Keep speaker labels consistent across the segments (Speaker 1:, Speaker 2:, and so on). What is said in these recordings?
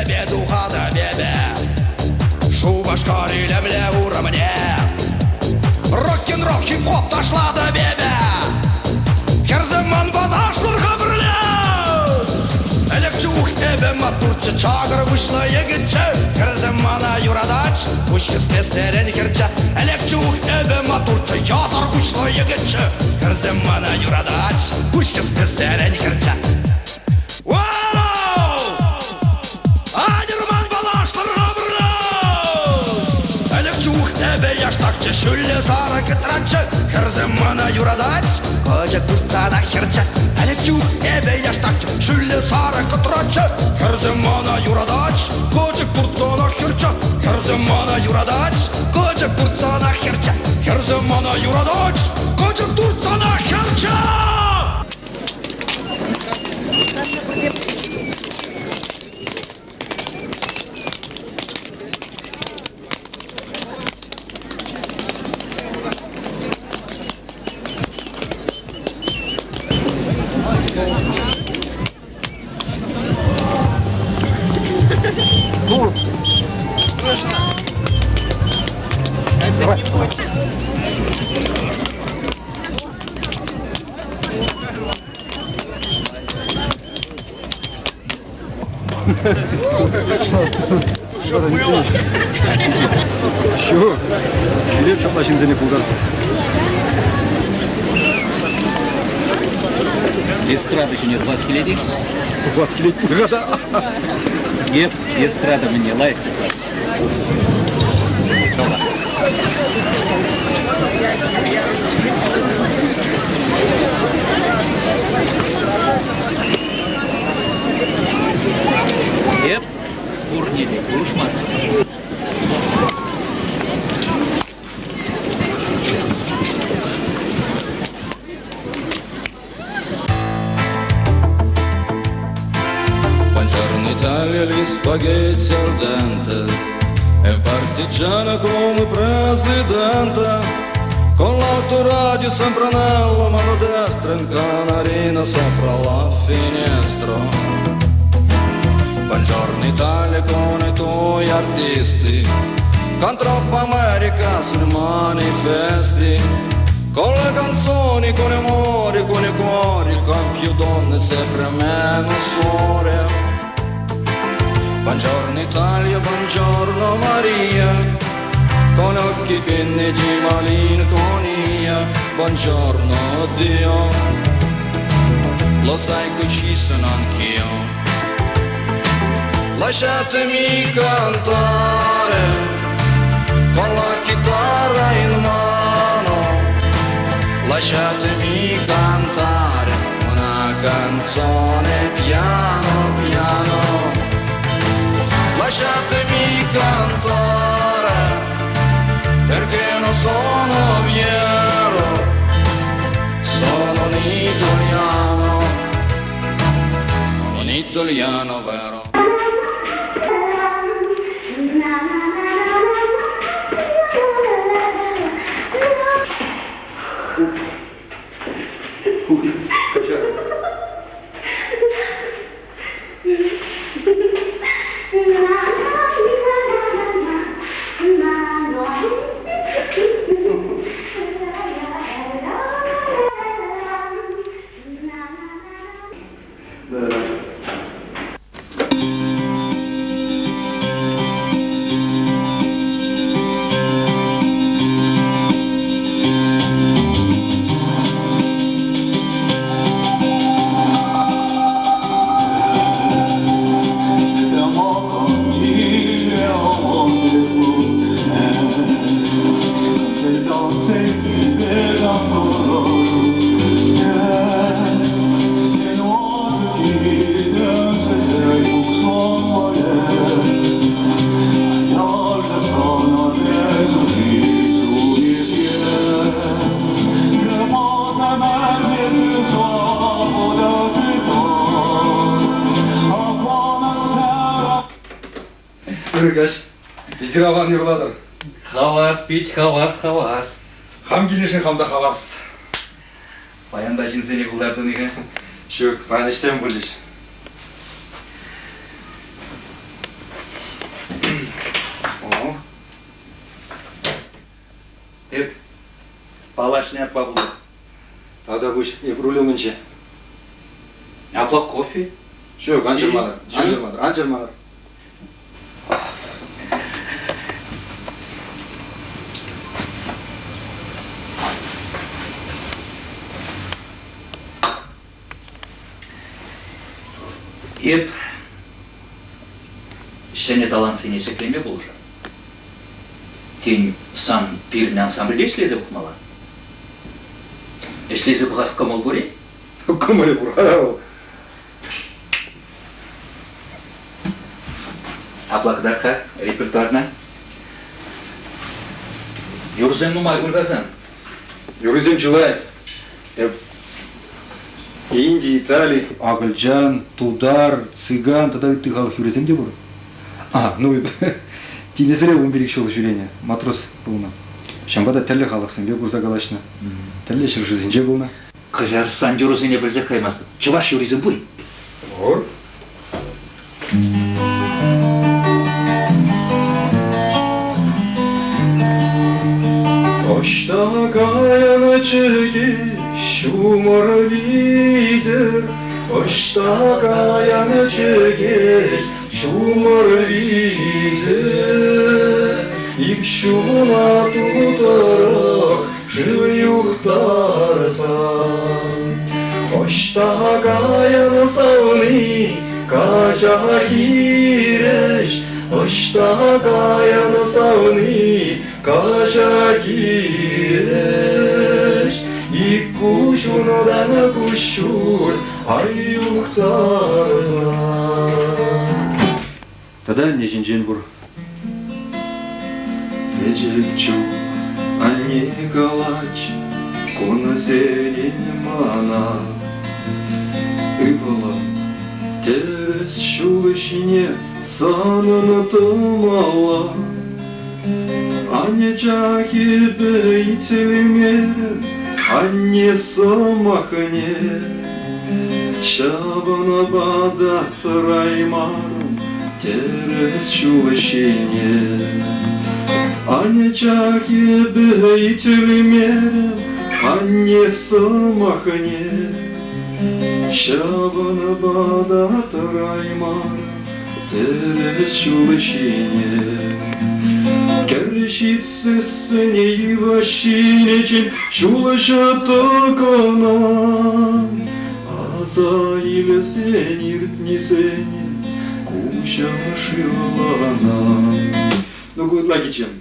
Speaker 1: Кӗрепе тухатӑп эпӗ Шупашкар илемлӗ урамне. Рок-н-ролл, хип-хоп ташлатӑп эпӗ. Хӗрсем манпа ташлӑр-ха пӗрле. Ӗлӗк чух эпӗ маттурччӗ, чакӑр пуҫлӑ йӗкӗтчӗ. Хӗрсем мана юрататчӗ, куҫ хӗсместерен хӗрччӗ. Ӗлӗк чух эпӗ маттурччӗ, ясар куҫлӑ йӗкӗтчӗ. Хӗрсем мана юрататчӗ, куҫ хӗсместерен хӗрччӗ. Вау! Атьӑр ман паллаштӑр-ха пӗрле! Ӗлӗк чух эпӗ яштакчӗ, ҫӳллӗ сарӑ кӑтраччӗ. Хӗрсем мана юратать, кӑчӑк туртса та хӗрчӗ. Ӗлӗк чух эпӗ яштакчӗ, ҫӳллӗ сарӑ кӑтраччӗ. Хӗрсем мана юратать, кӑчӑк туртсанах хӗрчӗ. Хӗрсем мана юратать, кӑчӑк туртсанах хӗрчӗ. Хӗрсем мана юратать, кӑчӑк туртсанах хӗрчӗ!
Speaker 2: Ну, это не будет. Ҫук, ҫӳреп ҫапла ҫынсене пултарса.
Speaker 3: Эстрада ҫине тухас килет-и?
Speaker 2: Тухас килет пуль-ха та.
Speaker 3: Эп эстрада мӗнне лайӑх чухлать. Эп пурне те пулӑшмастӑп.
Speaker 1: Buongiorno Italia, gli spaghetti al dente e partigiana come presidente con l'autoradio sempre nella mano destra in canarina sopra la finestra. Buongiorno Italia con i tuoi artisti, con troppa America sui manifesti, con le canzoni, con i amori, con i cuori, con più donne sempre meno suore. Buongiorno Italia, buongiorno Maria, con occhi pieni di malinconia. Buongiorno Dio, lo sai che ci sono anch'io. Lasciatemi cantare con la chitarra in mano. Lasciatemi cantare una canzone piano piano. Lasciatemi cantare perché non sono vero, sono un italiano, un italiano vero.
Speaker 2: Ырӑ каҫ. Эсир аван юрлатӑр.
Speaker 3: Хавас, пит хавас, хавас.
Speaker 2: Хам килнӗшӗн хам та хавас.
Speaker 3: Паян та ҫынсене култартӑн-и-ха?
Speaker 2: Ҫук, паян ӗҫсем пулчӗҫ.
Speaker 3: шляпа пулать.
Speaker 2: Тавтапуҫ, эп руль умӗнче.
Speaker 3: Апла кофе?
Speaker 2: Ҫук, ан чӑрманӑр, ан чӑрманӑр, ан чӑрманӑр.
Speaker 3: Эп ҫӗнӗ талантсене ҫӗклеме пулӑшам. Тен, сан пирӗн ансамбльте ӗҫлесе пӑхмалла? Ӗҫлесе пӑхас кӑмӑл пур-и?
Speaker 2: Кӑмӑлӗ пур-ха вӑл.
Speaker 3: Апла кӑтарт-ха репертуарна. Юрӑсем нумай пуль-ха сан.
Speaker 2: Юрӑсем чылай. Эп Инди, Итали, акӑлчан, тутар, цыган тата ытти халӑх юррисем те пур. А, ну, тинӗсре 15 ҫул ҫӳренӗ, матрос пулнӑ. Ҫавӑнпа та тӗрлӗ халӑхсемпе курса калаҫнӑ, тӗрлӗ ҫӗршывсенче пулнӑ.
Speaker 3: Каҫар, сан юрӑсене пӗлсех каймастӑп. Чӑваш юррисем пур-и?
Speaker 2: Пур. Ӑҫта каянӑ чӗлхе ҫумӑр витӗр, Ӑҫта каянӑ чӗкеҫ ҫумӑр витӗр, Ик ҫуна тутӑрӑх шыв юхтарса. Ӑҫта каян савни, каҫа хирӗҫ, Ӑҫта каян савни, каҫа хирӗҫ. Ик куҫунтан куҫҫуль ай юхтарса. Тата анне ҫинчен пур. Пӗчӗк чух анне калать, кунсерен мана. Ывӑлӑм, тӗрӗс ҫул ҫине санӑн тӑмалла. Анне чахӗпе итлемерӗм анне сӑмахне. Ҫавӑнпа та тӑраймарӑм тӗрӗс ҫул ҫине. Анчах эпӗ итлемерӗм анне сӑмахне. Ҫавӑнпа та тӑраймарӑм тӗрӗс ҫул ҫине. Кӗр ҫитсессӗн йывӑҫ ҫинчен ҫулҫӑ тӑкӑнать. Аса илсен иртнисене куҫӑм шывланать. Ну, ку ытла кичем.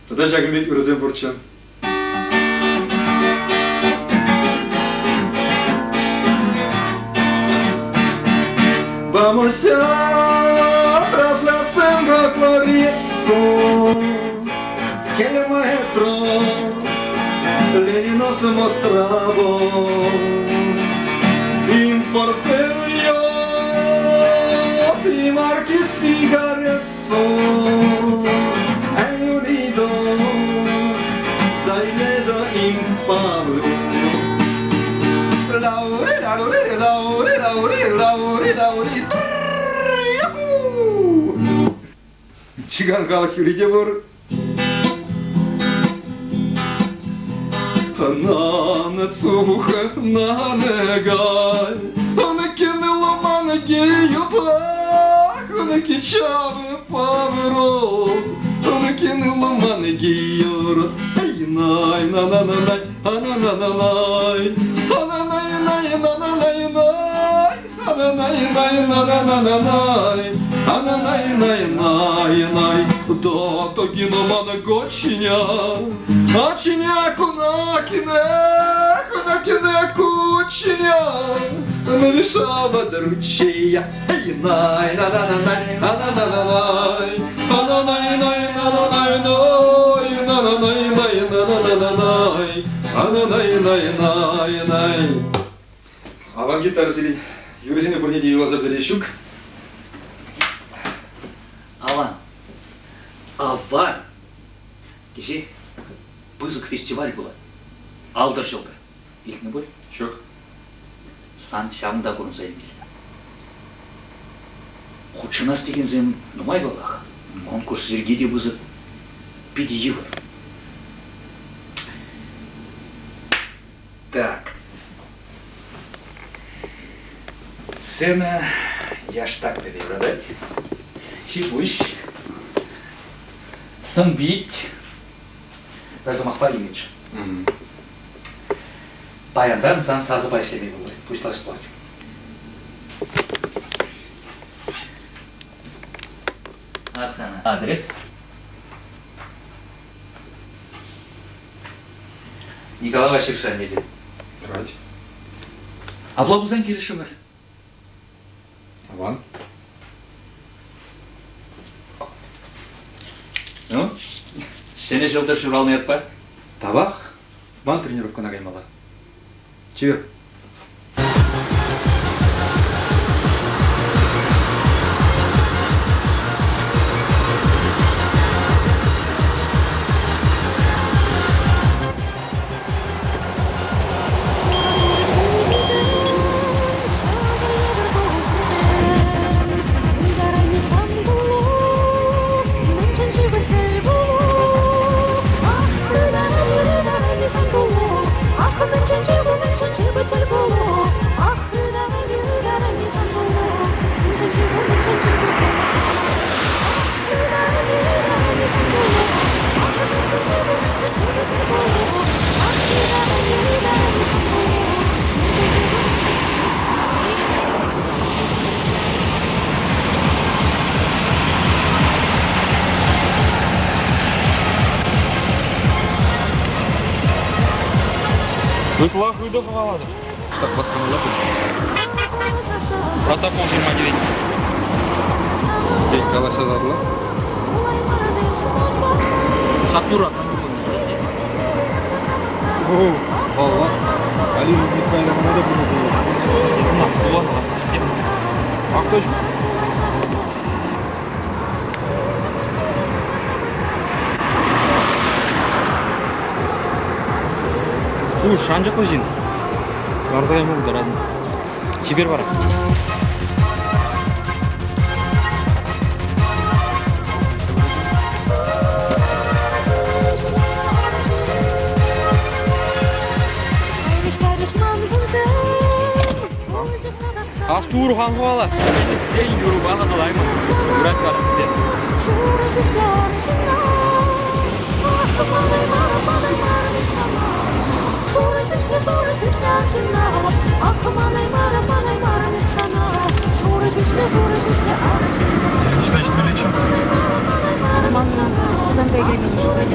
Speaker 2: Тата ҫакӑн пек юрӑсем пурччӗ. Vamos tras la sangre glorioso que el maestro Lenin nos mostraba. Importelio y Marquis Figareso è unido dai Ledo in Pablo. Lauri, lauri, lauri, lauri, lauri, lauri. Чикан халӑх юрри те пур. На цуха, на негай, на кинула манки ютлах, на кичавы поворот, на кинула манки юрот. Ай най на на на най, а на на на най, а на най най на на най най, а на най най на на на на най, а на най най най най. Да тагина гочиня, а чиняку на кинеку, на кинеку чиня, нарішава дручия. Ай най на на на най, а на на на най, а на най най на на най най, на на най най на на на на най, а на най най най най. Аван гитара сирен юрӑсене пурне те юрласа пӗтерес ҫук.
Speaker 3: Аван. Аван! Тесе пысӑк фестиваль пулать. Алтӑр ҫӑлтӑр. Илтнӗ пуль?
Speaker 2: Ҫук.
Speaker 3: Сан ҫавӑнта курӑнса илмелле. Хутшӑнас текенсем нумай паллах. Конкурс йӗрки те пысӑк. Питӗ йывӑр. Сцена яштак пӗве юратать. Ҫи-пуҫ, сӑн-пит, пӗр сӑмахпа имидж. Паянтан сан сасӑпа ӗҫлеме пуҫлас пулать. Оксана, адрес. Николай Васильевич аннепе.
Speaker 2: Юрать.
Speaker 3: Апла пулсан килӗшрӗмӗр.
Speaker 2: Аван.
Speaker 3: Ну, ҫӗнӗ ҫӑлтӑр ҫуралнӑ ятпа.
Speaker 2: Тавах. Ман тренировкӑна каймалла. Чипер.
Speaker 4: Ытла хытӑ хӑвалатӑп. Штаб васкамалла пулчӗ. Протокол ҫырма тивет.
Speaker 2: Тен, калаҫса татӑлать?
Speaker 4: Ҫак юра
Speaker 2: О, паллах. Алина Михайловна та пулмасан
Speaker 4: Эсӗ ӑна шкула автоҫ
Speaker 2: Автоҫ?
Speaker 4: Ку шанчӑклӑ ҫын. Ларса кайма пултаратӑн. Чипер вара. Астур хан хӑвала. Сен юрупа хӑтӑлаймӑн. Юрать вара тебе.
Speaker 2: Что ҫитмеллеччӗ?
Speaker 5: Манна Хусанкай керменне ҫитмелле.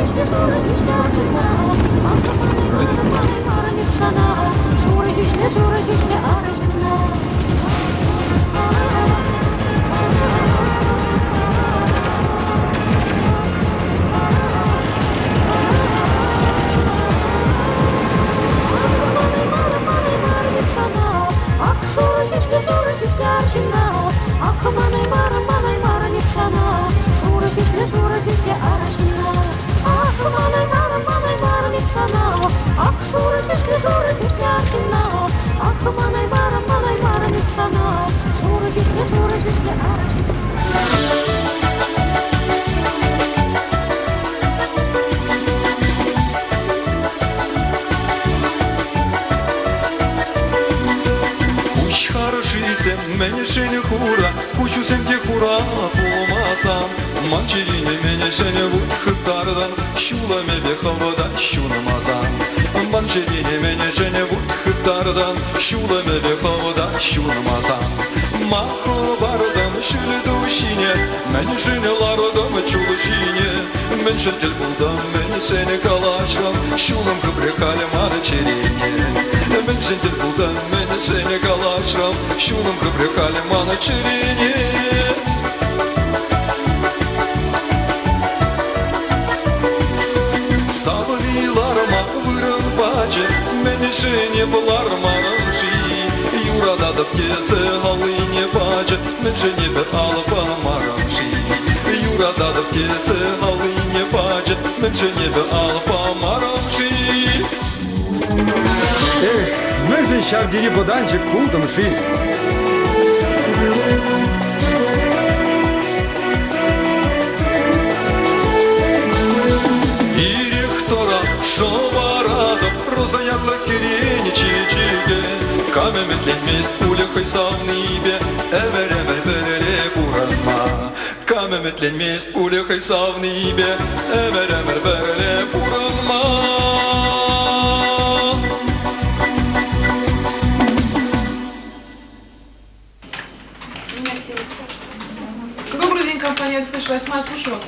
Speaker 2: Куҫ харшисем мӗншӗн хура, куҫусем те хура пулмасан, ман чӗрене мӗншӗн вут хыптартӑн, ҫулӑмӗпе хӑвӑта ҫунмасан. Ман чӗрене мӗншӗн вут хыптартӑн, ҫулӑмӗпе хӑвӑта ҫунмасан. Ма хӑпартӑн ҫӳл ту ҫине, мӗншӗн лартӑм чул ҫине, мӗншӗн тӗл пултӑм, мӗншӗн калаҫрӑм, ҫулӑм хыпрӗ халь ман чӗрене. Мӗншӗн тӗл пултӑм, мӗншӗн калаҫрӑм, ҫулӑм хыпрӗ халь ман чӗрене. Савни ларма вырӑн пачӗ, мӗншӗн эп лармарӑм-ши? Юрататӑп тесе аллине пачӗ, мӗншӗн эпӗ алӑ памарӑм-ши? Юрататӑп тесе аллине пачӗ, мӗншӗн эпӗ алӑ памарӑм-ши?
Speaker 6: Эх, мӗншӗн ҫав тери вӑтанчӑк пултӑм-ши?
Speaker 2: Ирех тӑра шӑваратӑп, роза ятлӑ кӗрен чечеке. Кам ӗмӗтленмест пулӗ хӑй савнипе ӗмӗр-ӗмӗр пӗрле пурӑнма? Кам ӗмӗтленмест пулӗ хӑй савнипе ӗмӗр-ӗмӗр пӗрле пурӑнма?
Speaker 7: Добрый день, компания Фреш 8, слушаю вас.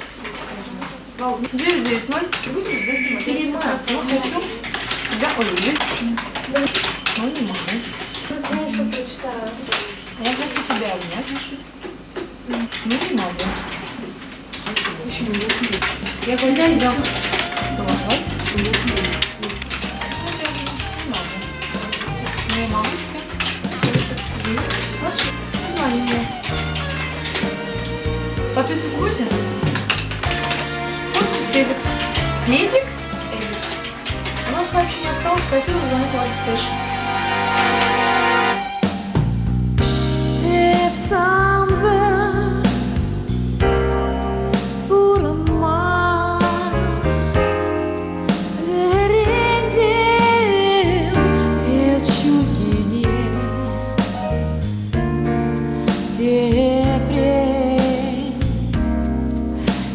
Speaker 7: 990. Ну, хочу тебя увидеть. Но не могу. Я хочу тебя обнять. Но не могу. Я хочу тебя целовать. Но не могу. Но я могу тебя услышать. Позвони мне. Подписывать будете? Подпись Педик. Педик? Эдик. Вам сообщение отправил. Спасибо за звонок, Владик Флэш.
Speaker 8: Эп сансӑр пурӑнма вӗрентӗм эс ҫуккине тепре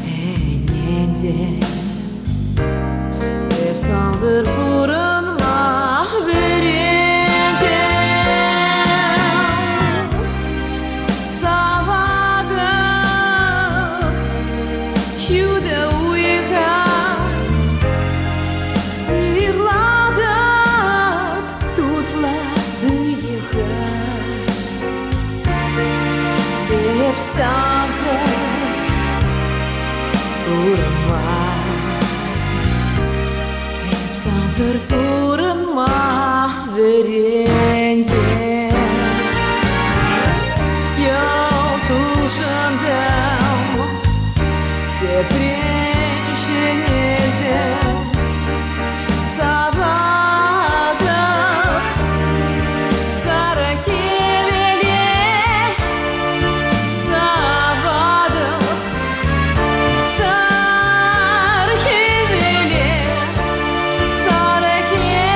Speaker 8: ӗнентӗм. Эп сансӑр пурӑнма вӗрентӗм. Саватӑп ҫутӑ уйӑха, ырлатӑп тутлӑ ыйӑха. Эп сансӑр пурӑнма, эп сансӑр пурӑнма вӗрентӗм. Йӑлт улшӑнтӑм, тепрен ҫӗнелтӗм. Саватӑп сарӑ хӗвеле, саватӑп сар хӗвеле, сарӑ хӗвеле.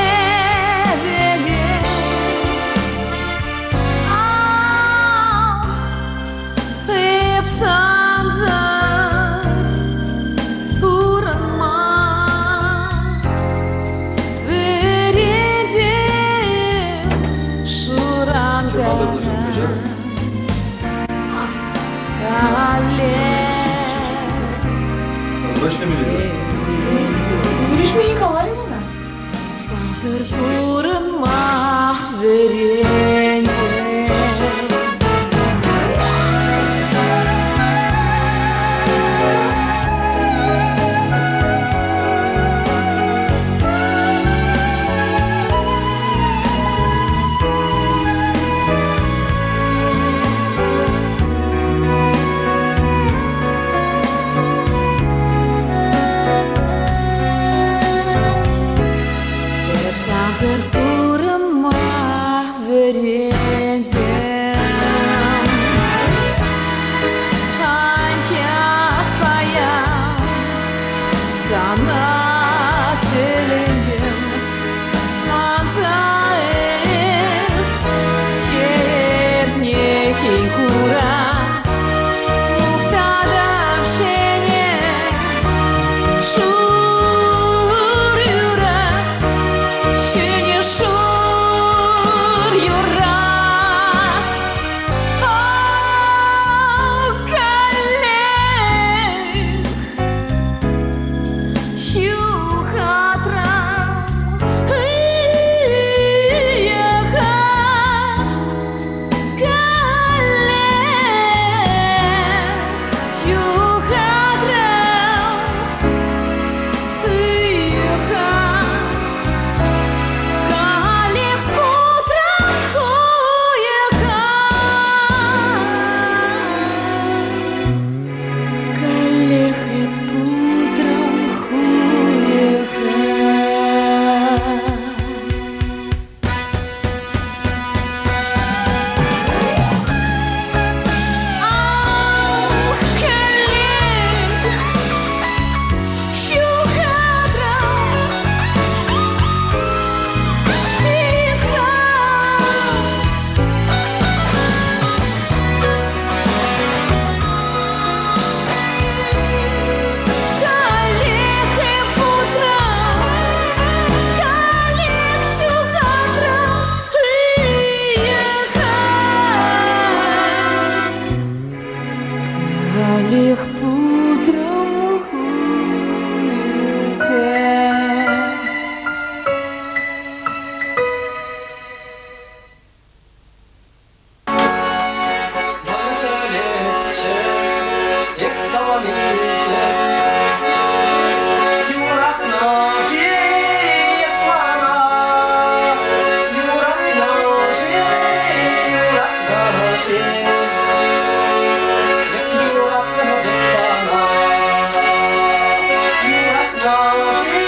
Speaker 9: Эп юратнӑ пек сана. Юратнӑ-ши,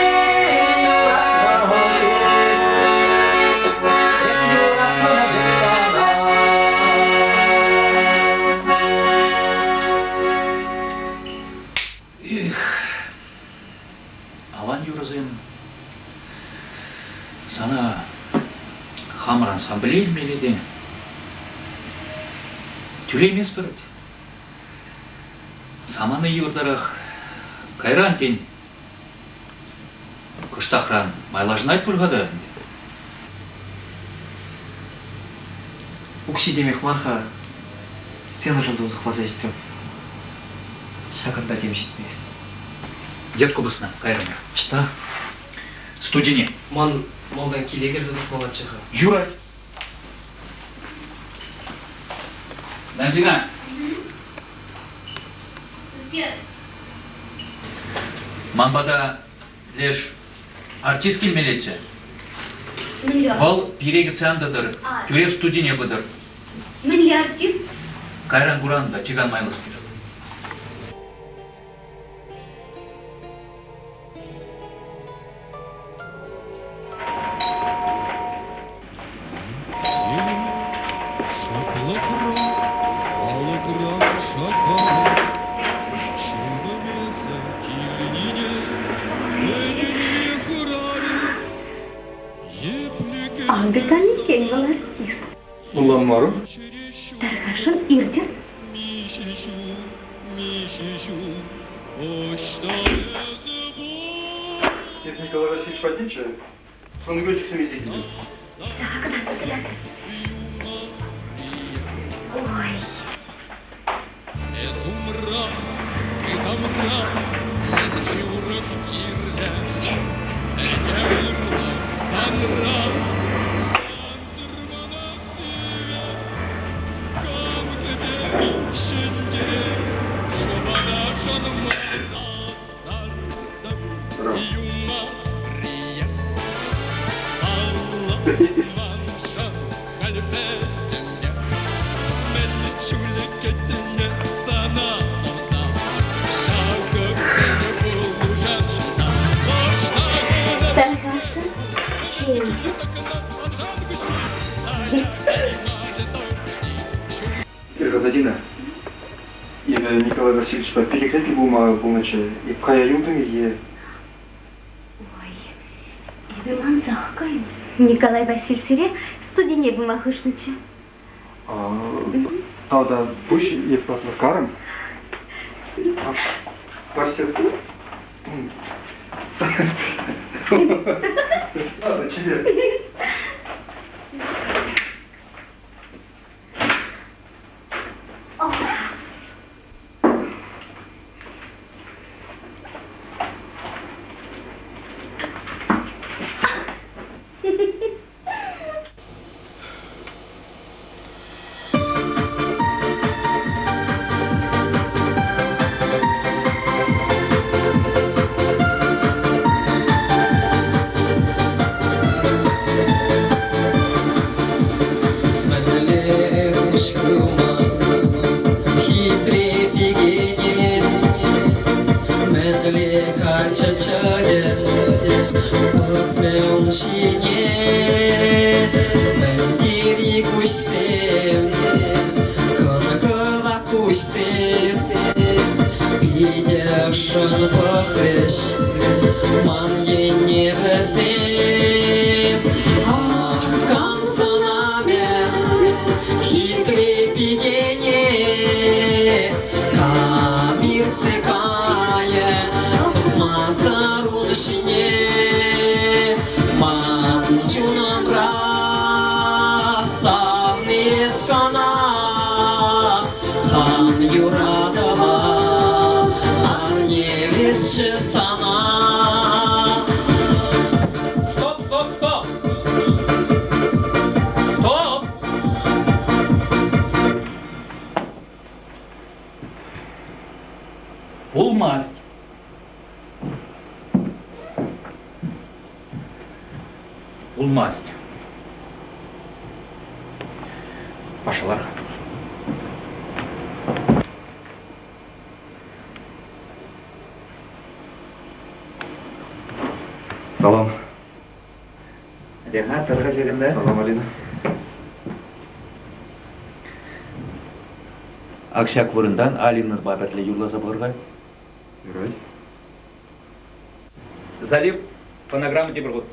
Speaker 9: юратнӑ-ши? Эп юратнӑ пек сана.
Speaker 3: Эх, аван юрӑсем сана хамӑр ансамбле илмелле те тӳлейместпӗр вӗт. Самани йывӑртарах. Кайран, тен, кӑштахран майлашӑнать пуль-ха та ӗнтӗ.
Speaker 10: Укҫи темех мар-ха, сценӑшӑн тунсӑхласа ҫитрӗм. Ҫакӑнта тем ҫитмест.
Speaker 3: Йӑт купӑсна, кайрӑмӑр.
Speaker 10: Ӑҫта?
Speaker 3: Студине.
Speaker 10: Ман малтан киле кӗрсе тухмаллаччӗ-ха.
Speaker 3: Юрать. Надина.
Speaker 5: Сбер.
Speaker 3: Ман пата леш артист килмеллеччӗ.
Speaker 5: Мӗнле?
Speaker 3: Вӑл пире кӗтсе ан тӑтӑр, тӳрех студине пытӑр.
Speaker 5: Мӗнле артист?
Speaker 3: Кайран куран та чикан майлӑскер.
Speaker 11: Шӑплӑхра алӑкран шаккарӗ, чунӑм эсӗ килнине ӗненме хӑрарӗ. Епле
Speaker 12: Акӑ каллекен вӑл артист.
Speaker 6: Ӑнланмарӑм.
Speaker 12: Тархасшӑн иртӗр.
Speaker 11: Миҫе ҫул, миҫе ҫул, ӑҫта эсӗ пул?
Speaker 6: Эп Николай Васильевич патнеччӗ. Сӑнӳкерчӗксем илсе килтӗм.
Speaker 12: Ӑҫта кӑтартӑр, кӑтартӑр. Ой.
Speaker 11: Эс умра, ытамра, мӗн-ши урӑх кирлӗ? Ӗнтӗ ырлӑх санра, сансӑр мана сивӗ. Кам кӗтет ҫӗнтерет, шӑпана шанмасӑр юма Алла маншӑн халь пӗтӗмпех. Мӗн чуль кӗтнӗ сана савса, ҫакӑ тӗл пулушан ҫуса.
Speaker 12: Тархасшӑн, чейчӗ.
Speaker 6: Надина, эпӗ Николай Васильевичпа пилӗкретлӗ пулма пулнӑччӗ. Эп кая юлтӑм-и е
Speaker 12: Ой, эпӗ мансах кайнӑ. Николай Васильевич сире студине пыма хушнӑччӗ.
Speaker 6: Тавта пуҫ эп карӑм. Парсек. Ладно, чипер.
Speaker 9: Мӗнле куҫ хывман хитре пикене, Мӗнле каччӑ чӗре пӑхмӗ ун ҫине. Мӗн тери куҫсем, кӑн-кӑвак куҫсем, Питӗ ӑшшӑн пӑхрӗҫ ман енне вӗсем. Ах, кам сӑнамӗ хитре пикене, Кам иртсе кайӗ пӑхмасӑр ун ҫине. Ман чунӑмра савни эс кӑна, Хам юратӑва парнелесчӗ сана.
Speaker 4: Стоп, стоп, стоп! Стоп! Пулмасть. Пулмасть. Пашалар-ха.
Speaker 6: Салам.
Speaker 3: Леха, тӑрха ҫакӑнта.
Speaker 6: Салам, Алина.
Speaker 3: Ак ҫак вырӑнтан Алинӑпа пӗрле юрласа пӑхӑр-ха.
Speaker 6: Юрать.
Speaker 3: Залив, фонограмма тепӗр хут.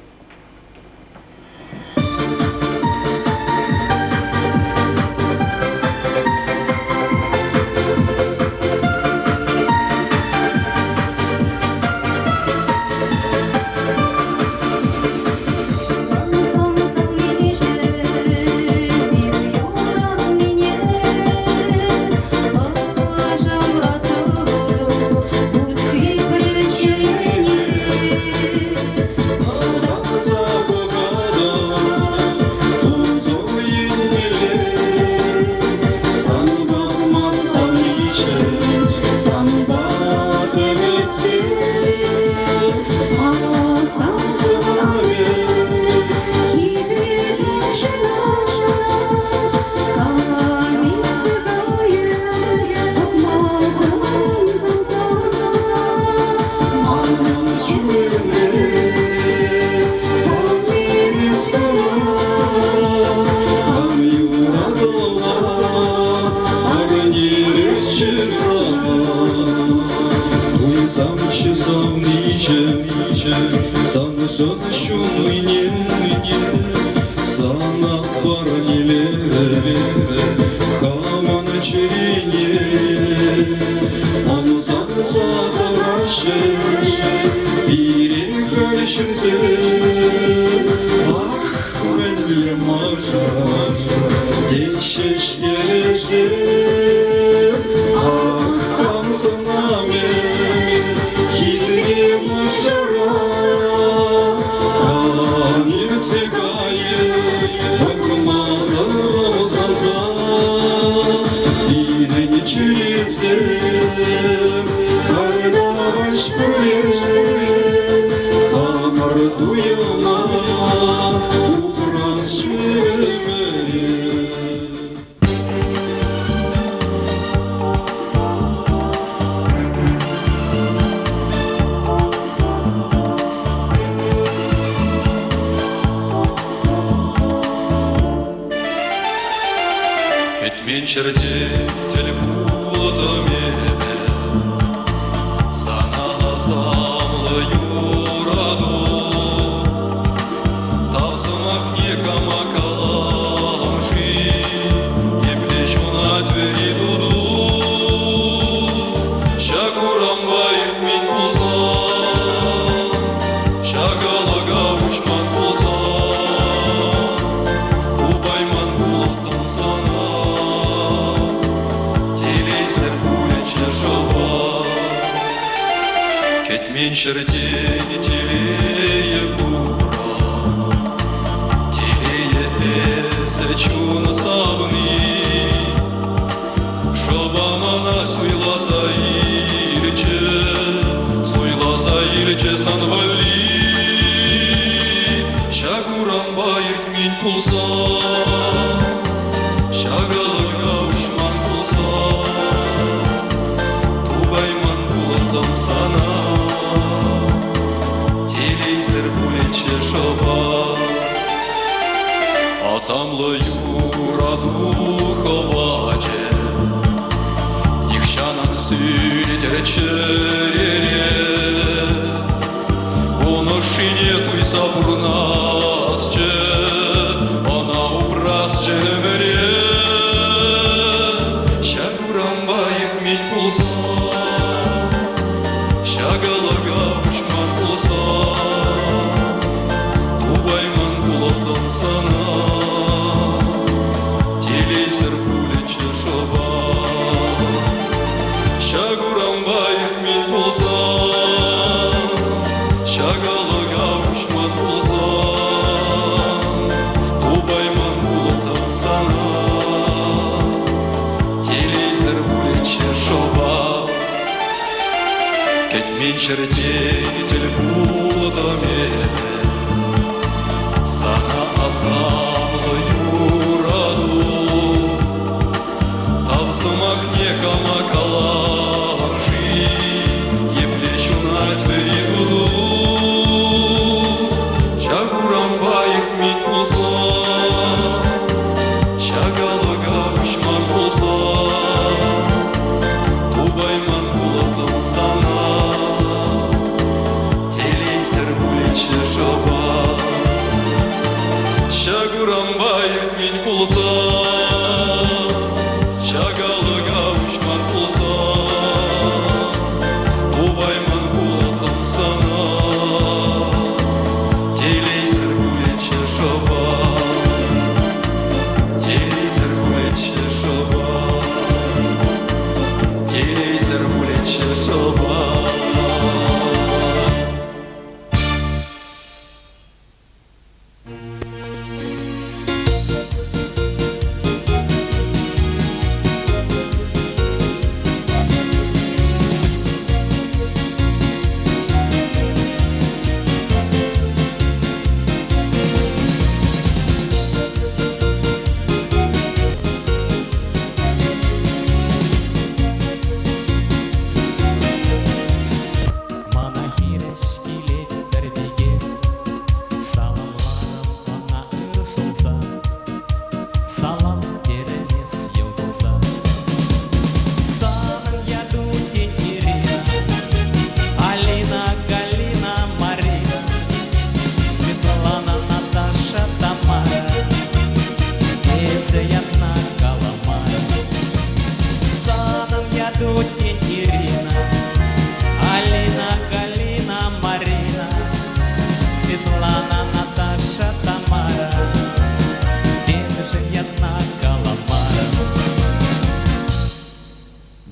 Speaker 11: Кӗтмен ҫӗрте тӗл пултӑм эпӗ, сана асамлӑ юрату. Тав сӑмахне кама калам-ши, епле ҫунать вӗри туту. Ҫак урампа иртмен пулсан, ҫак алӑка уҫман пулсан, тупайман пулӑттӑм сана. Телейсӗр пулӗччӗ шӑпа. Кӗтмен ҫӗртен телее тупрӑм, телее эсӗ чун савни. Шӑпа мана суйласа илчӗ, суйласа илчӗ сан валли. Ҫак урампа иртмен пулсан, ҫак алӑка уҫман пулсан, тупайман пулӑттӑм сана. Телейсӗр пулӗччӗ шӑпа. Асамлӑ юрату хӑвачӗ нихҫан ан сӳнтӗр чӗрере. Ун ӑшшине туйса пурӑнасчӗ, ӑна упрасчӗ ӗмӗре. Ҫак урампа иртмен пулсан, ҫак алӑка уҫман пулсан, тупайман пулӑттӑм сана. Телейсӗр пулӗччӗ шӑпа. Ҫак урампа иртмен пулсан, ҫак алӑка уҫман пулсан, тупайман пулӑттӑм сана. Телейсӗр пулӗччӗ шӑпа. Кӗтмен ҫӗртен тӗл пултӑм эпӗ, сана асамлӑ юрату. Тав сӑмахне кама калам-ши, епле ҫунать вӗри туту.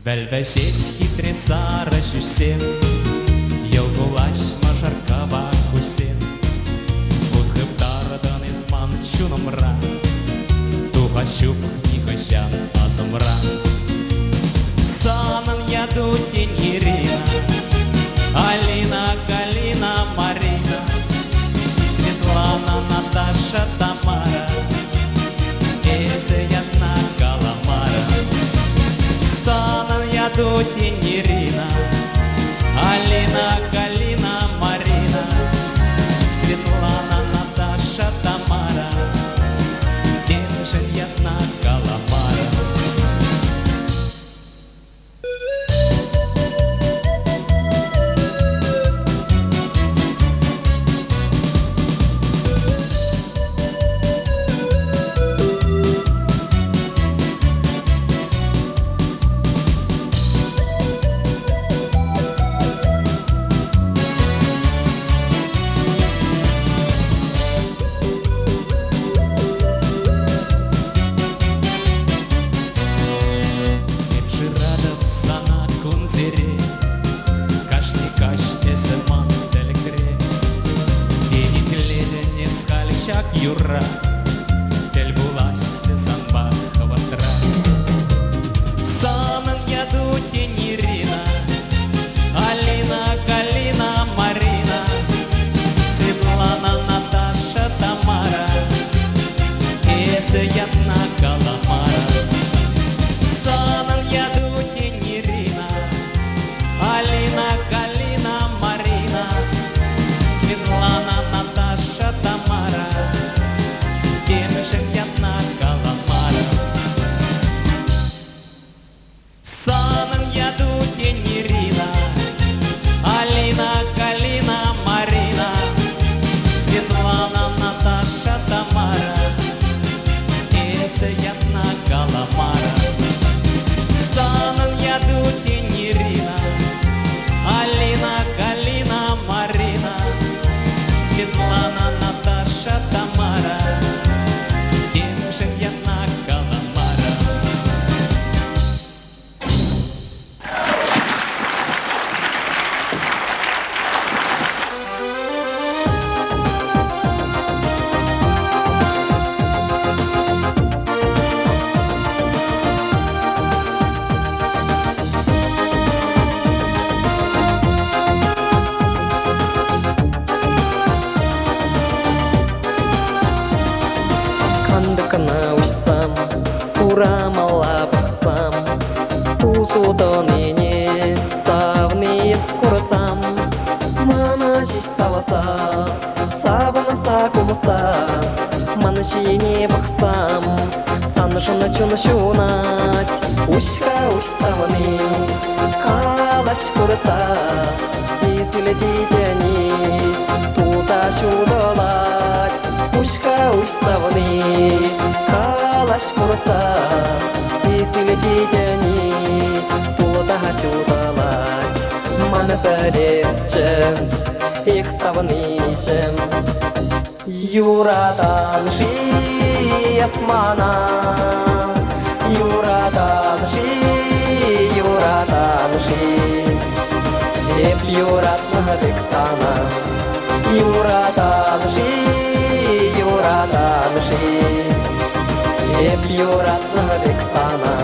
Speaker 13: Вӗл-вӗл ҫеҫ хитре сарӑ ҫӳҫсем, Йӑл кулаҫ мӑшӑр кӑвак куҫсем. Вут хыптартӑн эс ман чунӑмра, Тухас ҫук нихӑҫан асӑмра. Санӑн яту тен Ирина, Алина, Галина, Марина, Светлана, Наташа, Тамара. Эсӗ ятна каламара. Санӑн яту тен Ирина, Алина, Галина, Марина, Светлана, Наташа, Тамара. Темшӗн ятна каламара. Эп шыратӑп сана кунсерен, Кашни каҫ эсӗ ман тӗлӗкре. Тен, итлетӗн эс халь ҫак юрра, Тӗл пуласчӗ санпа хӑвӑртра. Санӑн яту тен Ирина, Алина, Галина, Марина, Светлана, Наташа, Тамара. Эсӗ ятна каламара. Санӑн яту тен Ирина, Алина, Галина, Марина, Светлана, Наташа, Тамара. Темшӗн ятна каламара. Санӑн яту тен Ирина, Алина, Галина, Марина, Светлана, Наташа, Тамара. Эсӗ ятна каламара. Санӑн яту тен Ирина, Алина, Галина, Марина, Светлана, Наташа, Тамара. Темшӗн ятна каламара.
Speaker 14: Кантӑкна уҫсам, урамалла пӑхсам, Тусу тӑнине савни эс курсам, Мана ҫеҫ савса, савӑнса кулса, Ман ҫине пӑхсам, саншӑн чун ҫунать. Уҫ-ха, уҫ савни, калаҫ курса, Исилететӗн-и, тута ҫутӑлать. Уҫ-ха, уҫ савни, калаҫ курса, Исилететӗн-и, тута ҫутӑлать. Ман пӗлесчӗ, эх, савниҫӗм, Юратан-ши эс мана? Юратан-ши, юратан-ши? Эп юратнӑ пек сана. Юратан-ши, юратан-ши? Эп юратнӑ пек сана.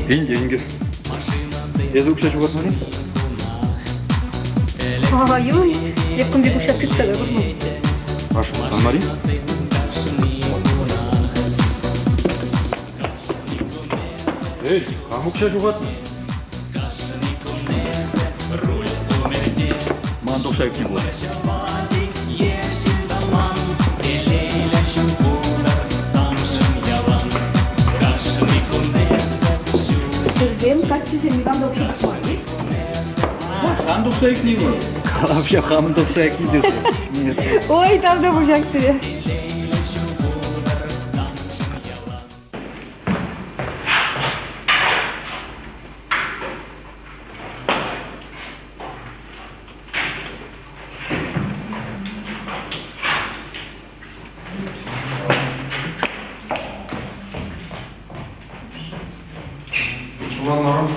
Speaker 6: Пин тенкӗ. Эсӗ укҫа ҫухатман-и?
Speaker 12: Ай-ой, эп кун пек укҫа тытса та курман.
Speaker 6: Ашшӗ мар-и? Эй, кам укҫа ҫухатнӑ?
Speaker 3: Ман тухса ӳкнӗ пулать.
Speaker 7: Хӗрсем, каччӑсем никам та укҫа тупман-и?
Speaker 3: Сан тухса ӳкни вӑл. Вообще хамӑн тухса ӳкни тесе.
Speaker 7: Ой, там та пуҫах сире.
Speaker 6: Ӑнланмарӑм.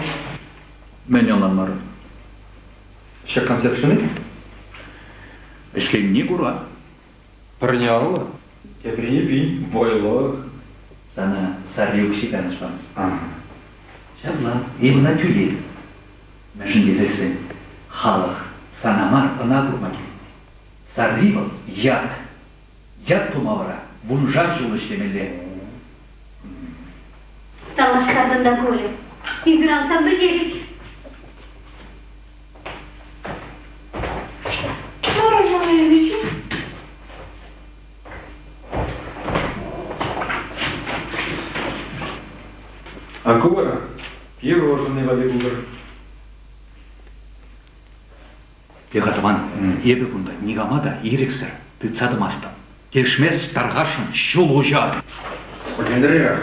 Speaker 3: Мӗн ӑнланмарӑм?
Speaker 6: Ҫак концертшӑн-и?
Speaker 3: Ӗҫленине кура.
Speaker 6: Пӗрне аллӑ, теприне пин. Вӑйлӑ.
Speaker 3: Сана сарри укҫи канӑҫ памасть. Ҫапла, эп ӑна тӳлетӗп. Мӗншӗн тесессӗн халӑх сана мар, ӑна курма килет. Сарри вӑл ят. Ят тума вара вуншар ҫул ӗҫлемелле.
Speaker 12: Тавлаштартӑн та Коля. Эпир ансамбльте вӗт.
Speaker 6: А ку вара пирожнӑй валли пултӑр.
Speaker 3: Те-ха, тӑван, эпӗ кунта никама та ирӗксӗр тытса тӑмастӑп. Килӗшмест тархасшӑн ҫул уҫар.
Speaker 6: Мӗнрех?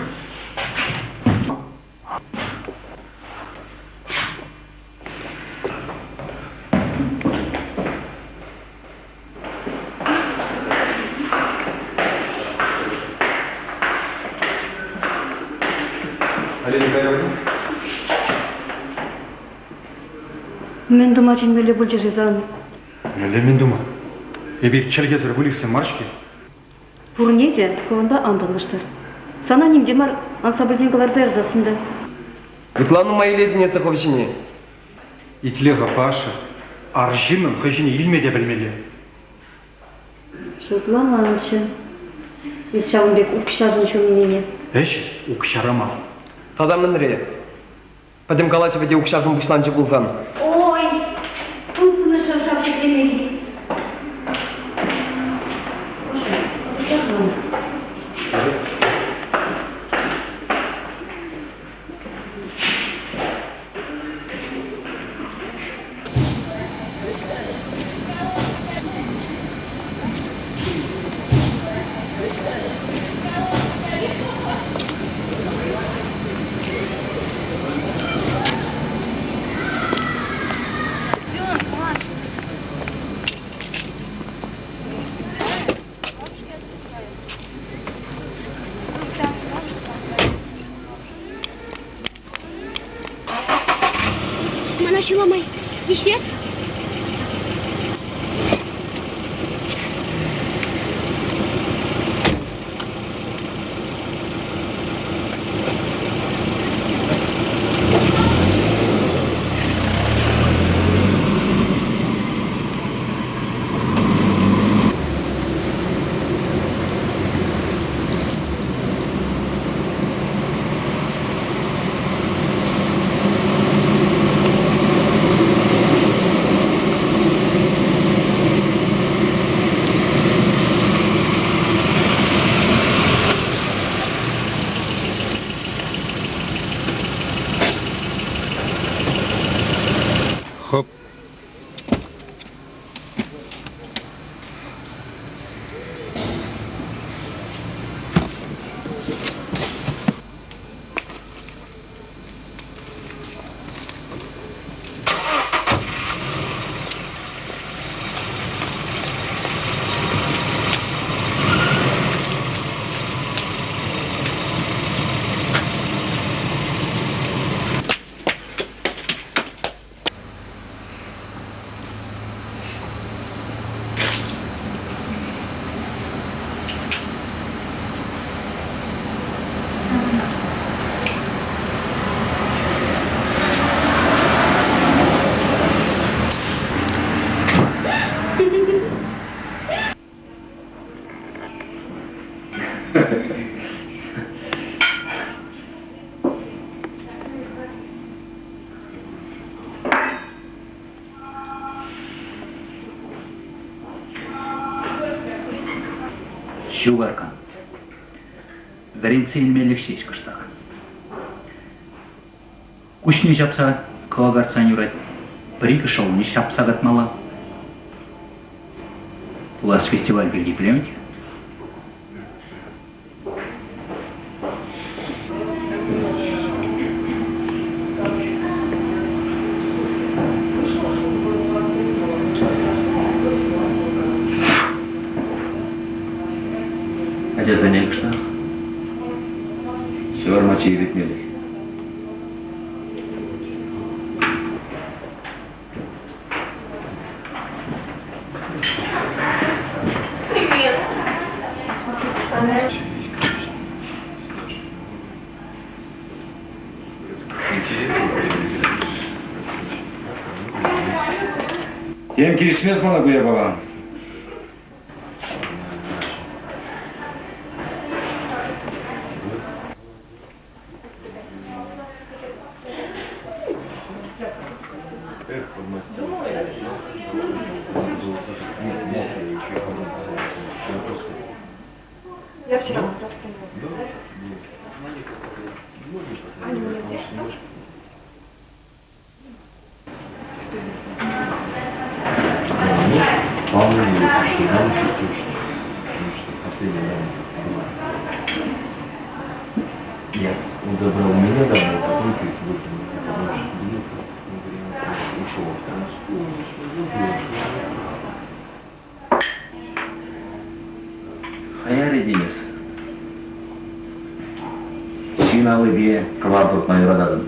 Speaker 6: Алина Михайловна?
Speaker 12: Мӗн тума чӗнмелле пулчӗ-ши сан?
Speaker 6: Мӗнле мӗн тума? Эпир чӗлхесӗр выльӑхсем мар-ҫке.
Speaker 12: Пурне те хӑвӑнпа ан танлаштар. Сана ним те мар ансамбльтен кӑларса ярсассӑн та.
Speaker 10: Ытла нумай илетӗн эсӗ хӑв ҫине.
Speaker 6: Итле-ха, Паша, арҫыннӑн хӑй ҫине илме те пӗлмелле.
Speaker 12: Шутламанччӗ. Эс ҫавӑн пек укҫашӑн ҫуннине.
Speaker 6: Ӗҫ укҫара мар.
Speaker 10: Тата мӗнре? Пӗтӗм калаҫӑвӗ те укҫашӑн пуҫланчӗ пулсан.
Speaker 12: Ой, тупнӑ шӑв-шав ҫӗклемелли. Боже, ӑсчах мана.
Speaker 5: Мана ҫула май каҫар.
Speaker 15: Хоп.
Speaker 3: Ҫук, Аркан. Вӗрентсе илмеллӗх ҫеҫ кӑштах. Куҫне ҫапса кӑвакартсан юрать, пӗр-ик шӑлне ҫапса катмалла. Пулас фестиваль пирки пӗлемӗт.
Speaker 16: Ачасене кӑштах ҫывӑрма чирлетмелле.
Speaker 7: Привет.
Speaker 16: Тем килӗшмест мана ку япала.
Speaker 7: Я вчера как раз поняла. Аня, у меня где?
Speaker 16: По-моему, если что, дам все точно. Потому что последний дам. Нет, он забрал у меня данные, потом ты их выкинул. Потому что ушел.
Speaker 3: Хаяр Денис. Ҫын аллипе кӑвар туртма юрататӑн.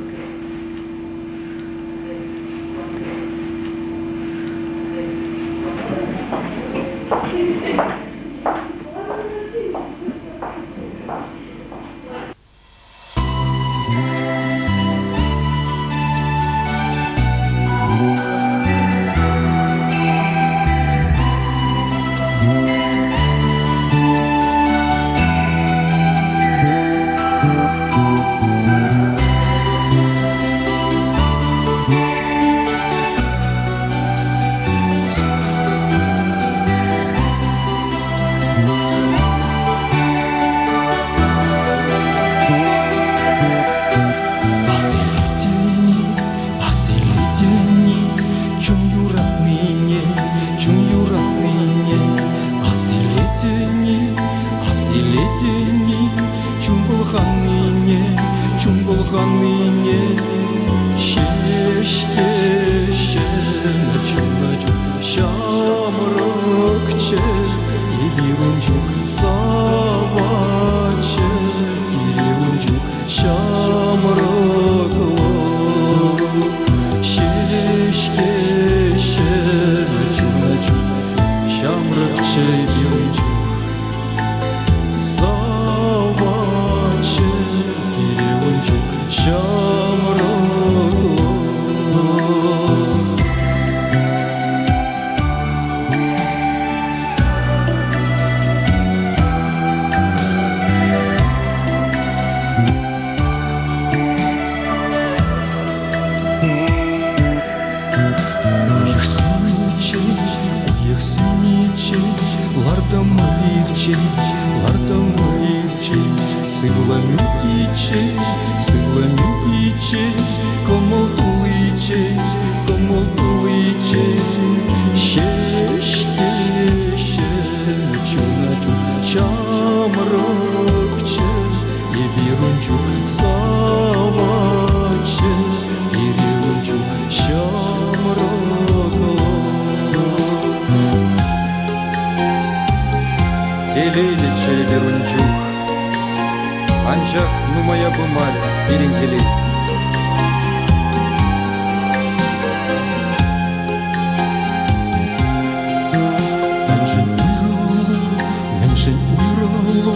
Speaker 2: Анчах нумая пымарӗ пирӗн телей.
Speaker 11: Мӗншӗн уйрӑлу, мӗншӗн уйрӑлу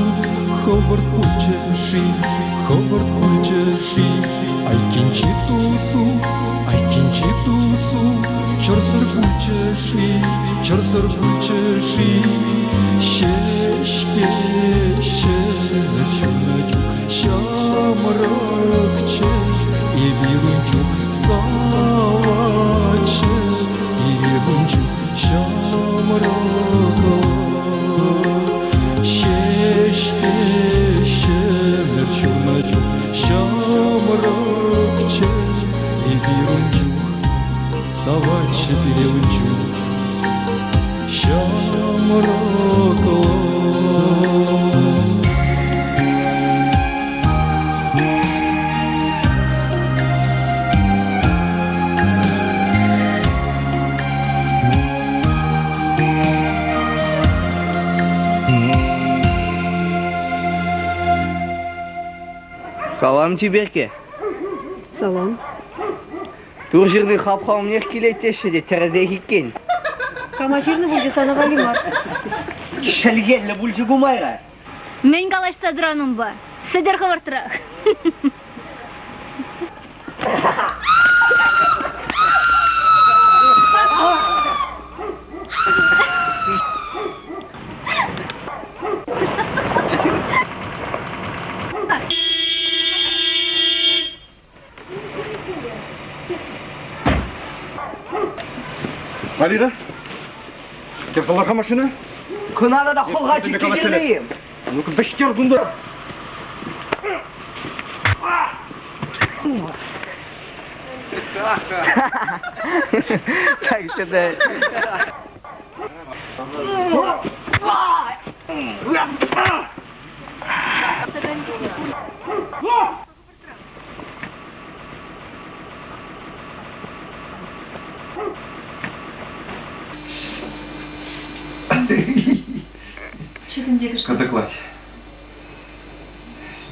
Speaker 11: хӑвӑрт пулчӗ-ши, хӑвӑрт пулчӗ-ши? Айккинчи тусу, айккинчи тусу чӑрсӑр пулчӗ-ши, чӑрсӑр пулчӗ-ши? Ҫеҫке ҫӗр ҫуннӑ чух ҫамрӑкчӗ, эпир ун чух саватчӗ, эпир ун чух ҫамрӑкла. Ҫеҫке ҫӗмӗрт ҫурнӑ чух ҫамрӑкчӗ, эпир ун чух саватчӗ пире ун чух ҫамрӑкла.
Speaker 15: Салам, чиперкке.
Speaker 12: Салам.
Speaker 15: Тур ҫырни хапха умнех килет теҫҫӗ те тӗрӗсех иккен.
Speaker 12: Кама ҫырнӑ пуль те сана валли мар.
Speaker 15: Чӗлхеллӗ пулчӗ ку майра.
Speaker 5: Мӗн калаҫса тӑран унпа? Сӗтӗр хӑвӑртрах.
Speaker 6: Алина, кӗрсе машина?
Speaker 15: Кӑна та хӑлха чикки кирлӗ-им?
Speaker 6: Ну-ка, вӗҫтер кунта!
Speaker 15: Так, что-то...
Speaker 12: Ҫитӗнтекӗш.
Speaker 6: Кӑтӑклать.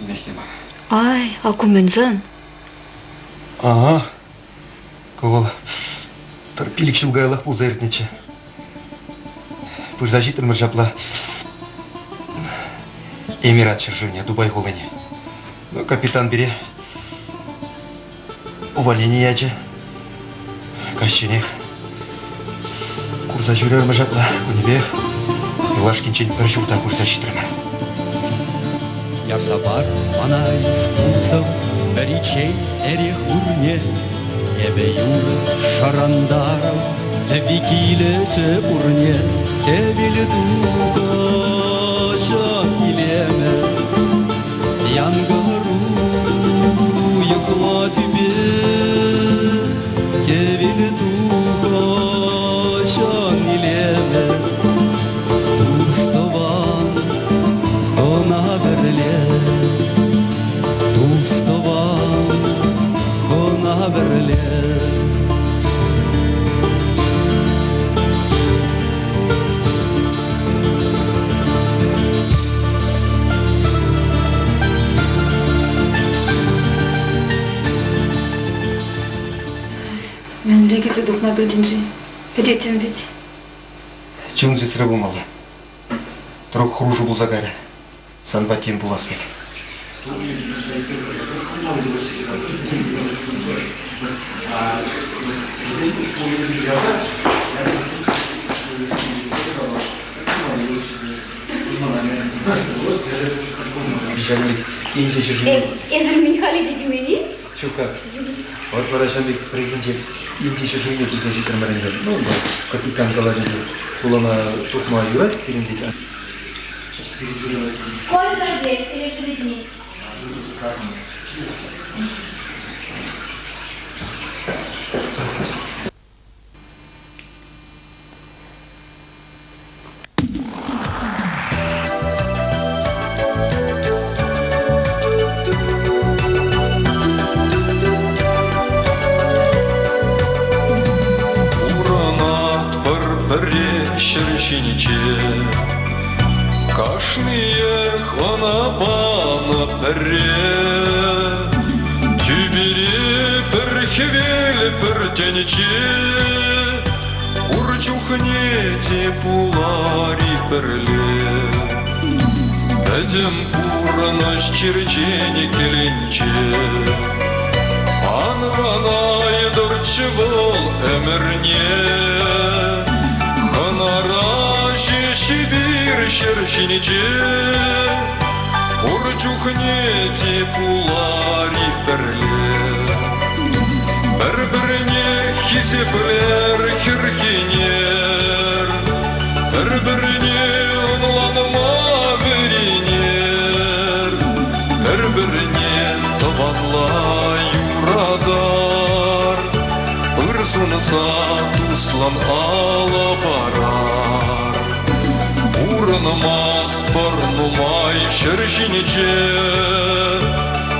Speaker 6: Мехте мар.
Speaker 12: Ай, а ку мӗнсен?
Speaker 6: Ага. Ку вӑл пӗр пилӗк ҫул каяллах пулса иртнӗччӗ. Пырса ҫитрӗмӗр ҫапла Эмират ҫӗршывне, Дубай хулине. Ну, капитан пире увольнение ячӗ. Каҫченех курса ҫӳрерӗмӗр ҫапла кунӗпех. Юлашкинчен пӗр ҫурта пырса ҫитрӗмӗр.
Speaker 13: Ярса пар мана эс тусӑм, пӗри чей эрех урне. Эпӗ юрӑ шӑрантарӑп, тӗвви килӗчӗ пурне. Хӗвел тухӑҫӑн илемӗ, янкӑр уйӑхла тӳпе. Хӗвел тухӑҫӑн илемӗ, тус-тӑван хӑна пӗрле. Тус-тӑван хӑна пӗрле.
Speaker 12: Мӗнле килсе тухма пӗлтӗн-ши? Пӗтеттӗм вӗт.
Speaker 6: Чун сисрӗ пулмалла. Тӑрук хӑрушӑ пулса кайрӗ. Санпа тем пулас пек.
Speaker 5: Эсир мӗн халӗ те кӗмен-и?
Speaker 6: Ҫук-ха. Вот вара ҫав пек пӗррехинче Инди ҫӗршывне килсе ҫитрӗмӗр ӗнтӗ. Ну, капитан калать ӗнтӗ, хулана тухма юрать сирӗн тет.
Speaker 5: Коля Гордеев, Сережа Рыжний.
Speaker 11: Пурӑнатпӑр пӗрре ҫӗр ҫинче, Кашниех ӑна панӑ. пӗрре. Тӳпере пӗр хӗвел, пӗр тӗнче. Пур чухне те пулар-и пӗрле. Пӗтӗм пурнӑҫ черчен кӗленче. Ан ванайтӑрччӗ вӑл ӗмӗрне. Хӑнара ҫеҫ эпир ҫӗр ҫинче. Пур чухне те пулар-и пӗрле. Пӗр-пӗрне хисеплер, хӗрхенер, Пӗр-пӗрне ӑнланма вӗренер, Пӗр-пӗрне тӑванла юратар, Ыр сунса туслӑн алӑ парар. Пурӑнмастпӑр нумай ҫӗр ҫинче,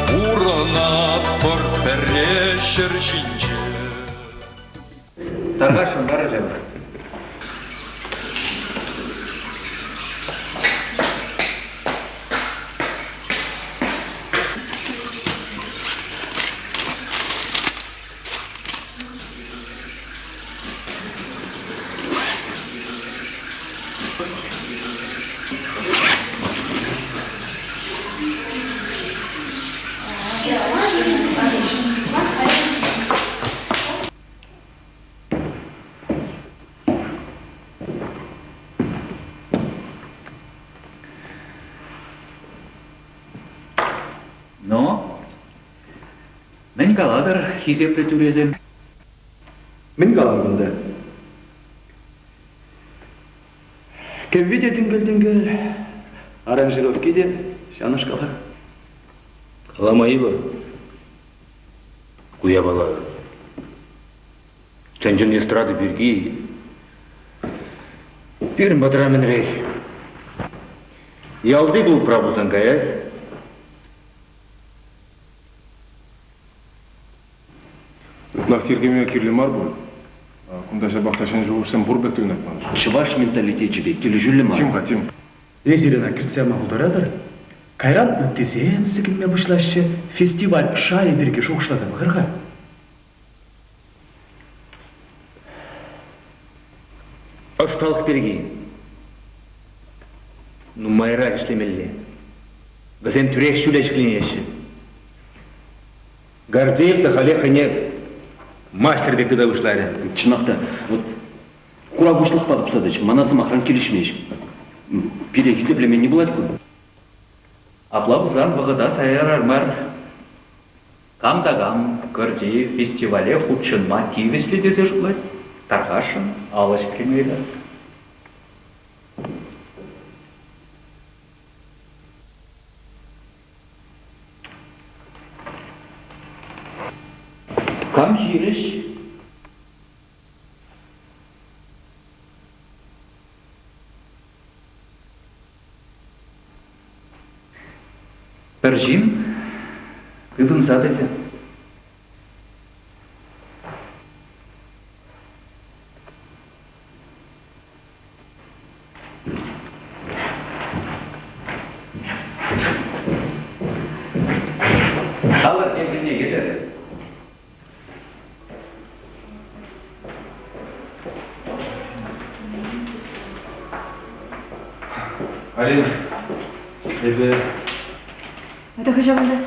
Speaker 11: Пурӑнатпӑр пӗрре ҫӗр ҫинче.
Speaker 3: Тархасшӑн, тарӑҫӑр. Ну, мӗн калатӑр, хисеплӗ тӳресем?
Speaker 17: Мӗн калан кунта? Кӗвви те тӗнкӗл-тӗнкӗл, аранжировки те ҫавнашкалах.
Speaker 16: Калама йывӑр. Ку япала чӑн-чӑн эстрада пирки пирӗн патра мӗнрех. Ялти клубра пулсан каять.
Speaker 18: Ытлах тиркеме кирлӗ мар пуль. Кунта ҫапах та ҫӗнӗ шухӑшсем пур пек туйӑнать мана.
Speaker 19: Чӑваш менталитечӗпе килӗшӳллӗ мар.
Speaker 18: Тим-ха, тим.
Speaker 17: Эсир ӑна кӗртсе яма пултаратӑр. Кайран ыттисем сӗкӗнме пуҫлаҫҫӗ. Фестиваль шайӗ пирки шухӑшласа пӑхӑр-ха.
Speaker 16: Ӑсталӑх пирки нумайрах ӗҫлемелле. Вӗсем тӳрех ҫӳле ҫӗкленеҫҫӗ. Гордеев та халех хӑйне мастер пек тыта пуҫларӗ.
Speaker 19: Чӑнах та, вот хура куҫлӑхпа тупса тӑчӗ. Мана сӑмахран килӗшмест. Пире хисеплеменни пулать ку.
Speaker 3: Апла пулсан вӑхӑта сая мар. Кам та кам Гордеев фестивале хутшӑнма тивӗҫлӗ тесе шутлать, тархасшӑн алӑ ҫӗклемелле. Кам хирӗҫ? Пӗр ҫын тытӑнса тӑчӗ. Калӑр теприне йӗтӗр.
Speaker 6: Алина, эпӗ...
Speaker 12: Это хӑҫан кунта?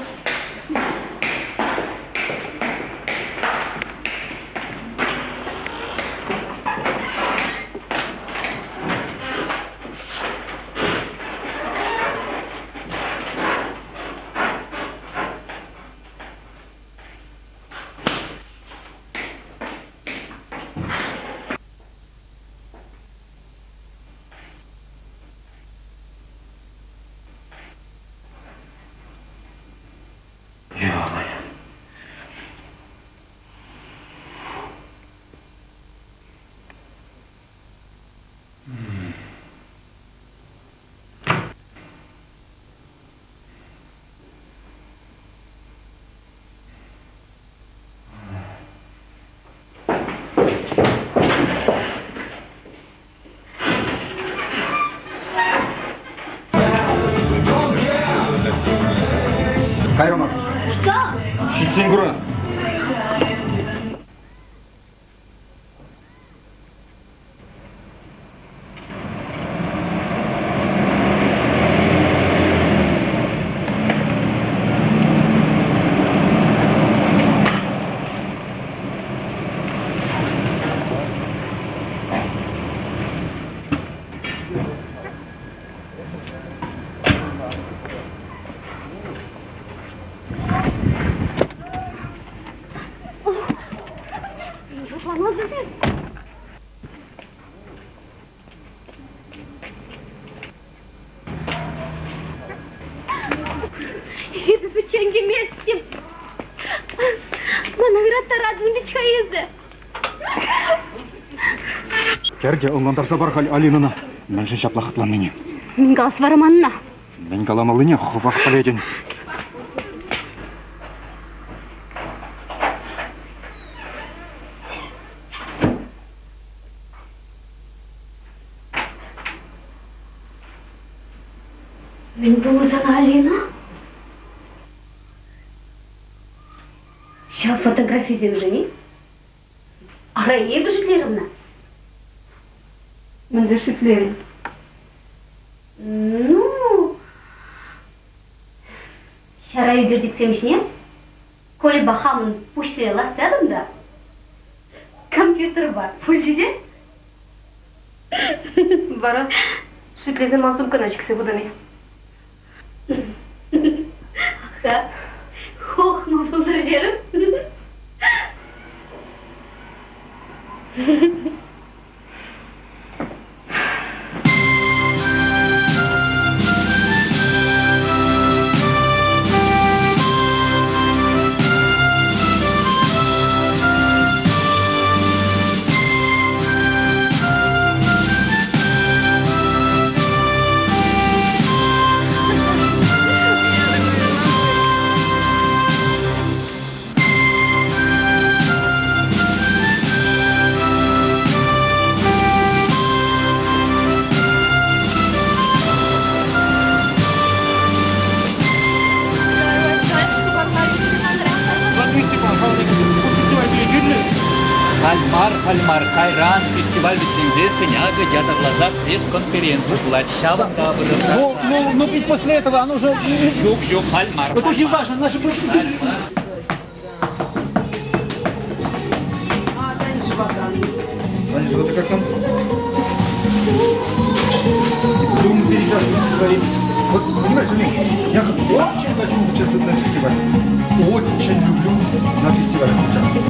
Speaker 5: Эпӗ пӗччен кӗместӗп. Мана ыраттаратӑн вӗт-ха эсӗ.
Speaker 17: Хӗр те ӑнлантарса пар халь Алинӑна мӗншӗн ҫапла хӑтланнине.
Speaker 5: Мӗн калас вара манна?
Speaker 17: Мӗн каламаллине хӑвах пӗлетӗн.
Speaker 5: Мӗн пулнӑ сана, Алина? Ҫав фотографисемшӗн-и? Ара, эпӗ шӳтлерӗм ӑна. Мӗнле шӳтлерӗн? Ну, ҫара ӳкерчӗксем ҫине Кольӑпа хамӑн пуҫсене лартса ятӑм та компьютерпа пулчӗ те. Вара шӳтлесе ман сумкӑна чиксе хутӑн-и? Ха, хохма пултӑр терӗм.
Speaker 3: Халь мар, халь мар, кайран фестиваль вӗҫленсессӗн акӑ ятарласа пресс-конференци пулать. Ҫавӑнта вырӑнта.
Speaker 2: Ну, ну, ну ведь после этого оно уже...
Speaker 3: Ҫук, ҫук, халь мар.
Speaker 2: Это очень важно, наши...
Speaker 6: Значит, вот как там? Дом передашь своим. Вот, понимаешь, Алина, я очень хочу участвовать на фестивале. Очень люблю на фестивале участвовать.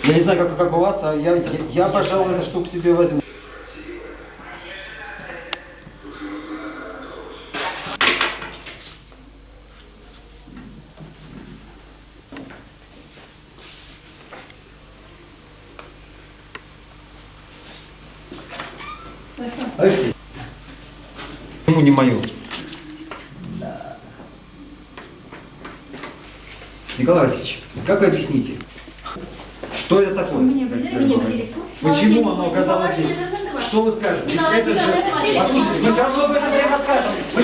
Speaker 6: Я не знаю, как, как у вас, а я, я, я, пожалуй, эту штуку себе возьму. Почему не мою? Николай Васильевич, как вы объясните? Что это такое? Почему оно оказалось здесь? Что вы скажете? Ведь это же... Послушайте, мы все равно об этом всем расскажем. Мы...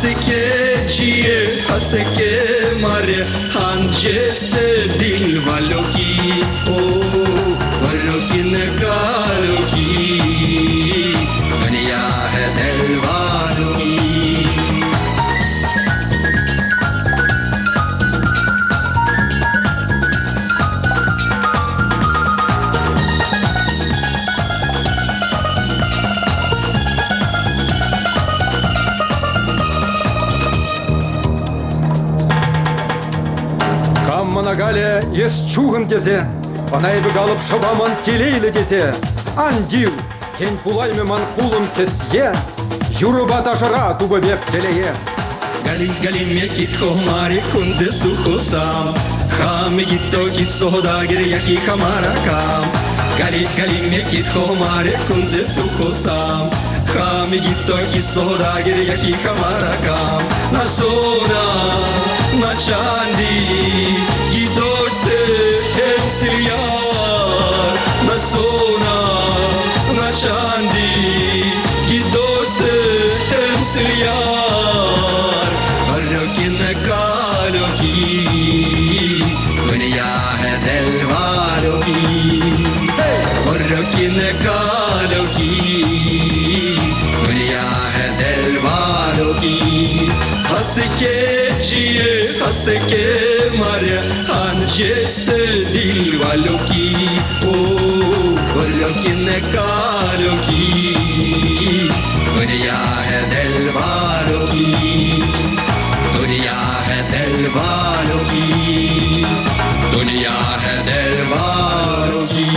Speaker 13: Haseke ciye, haseke mare, hancese dil valoki, oh, valoki ne kaloki, dünya he del valoki.
Speaker 2: Кам мана калӗ эс чухӑн тесе, ӑна эпӗ калӑп шӑпа ман телейлӗ тесе. Ан тив, тен пулаймӗ ман хулӑм кӗсье, юрӑпа ташӑра тупӑп эп телее.
Speaker 13: Гали гали мекит хомари кунзе сухосам, хами гитто кисода гиряхи хамаракам. Гали гали мекит хомари кунзе сухосам, хами гитто кисода гиряхи хамаракам. На сона, на чанди, гидосе эмсильяр. На сона, на чанди, гидосе эмсильяр. Валёки на калёки, дуния хедель валёки. Валёки на калёки, дуния хедель валёки. Haseke ciye, haseke mare, hancese dil valoki. Oh, valoki ne kaloki, dünya hedel valoki. Dünya hedel valoki, dünya hedel valoki.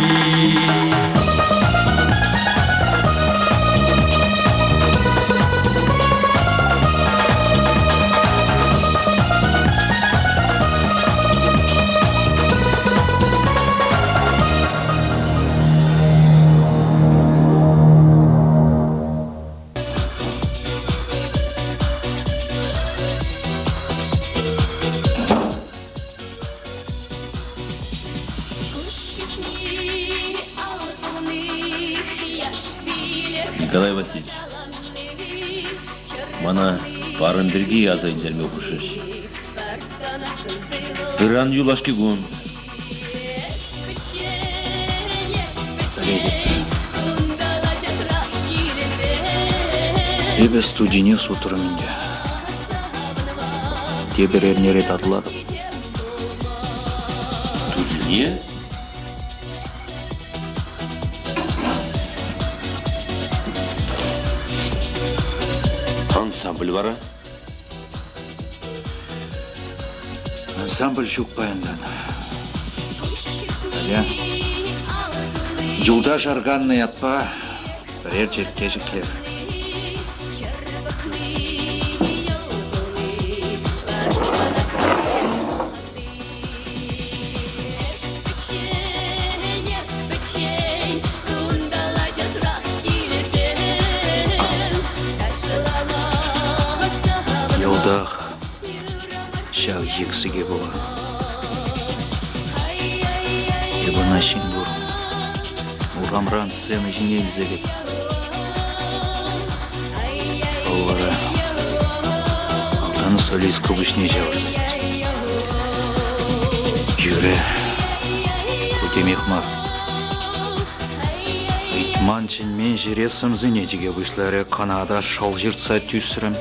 Speaker 20: Николай Васильевич, мана парӑм пирки аса илтерме хушрӗҫ. Ыран юлашки кун.
Speaker 3: Пӗлетӗп. Эпӗ студине сутрӑм ӗнтӗ. Тепӗр эрнере татӑлатӑп.
Speaker 20: Студине? Ансамбль вара?
Speaker 3: Ансамбль ҫук паянтан. Атя, юлташ арканнӑ ятпа пӗрер черкке ҫӗклер. Йӑлтах ҫав йӗксӗке пула. Эп ӑна ҫын турӑм. Урамран сцена ҫине илсе кӗтӗм. Вӑл вара малтан солистка пуҫне ҫавӑрса илчӗ. Юрӗ, ку темех мар. Ыйтман чӗнмен ҫӗре сӑмсине чике пуҫларӗ, кӑна та шӑл ҫыртса тӳсрӗм.